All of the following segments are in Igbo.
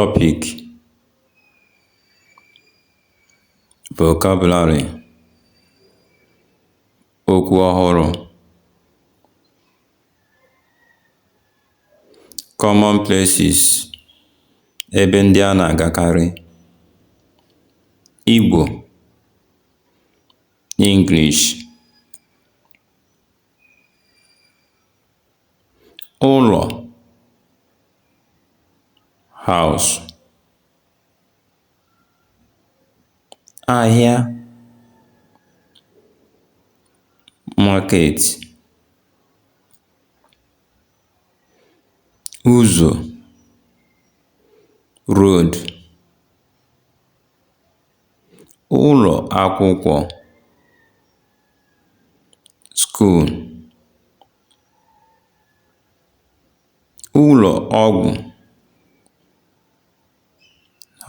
Topic: Vocabulary, Okwu ọhụrụ. Common places, ebe ndị a na-agakarị. Igbo, English. Ụlọ, house. Ahịa, market. Ụzọ, road. Ụlọ akwụkwọ, school. Ụlọ ọgwụ,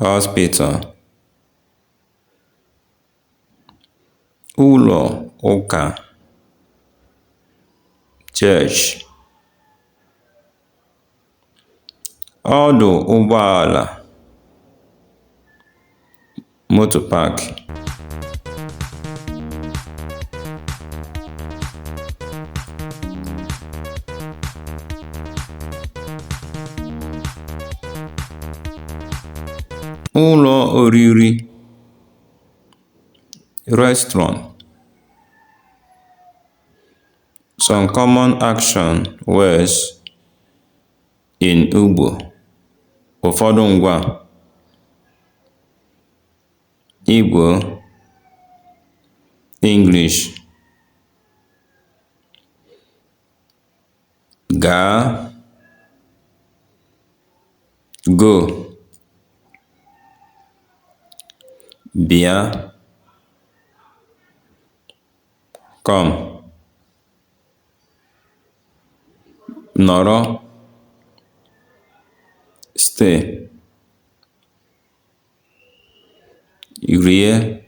hospital. Ụlọ ụka, church. Ọdụ ụgbọala, motor park. Ụlọ oriri, restaurant. Some common action words in Igbo. Ụfọdụ ngwa Igbo, English. Gaa, go. Bịa, come. Nọrọ, stay. Rie,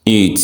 eat.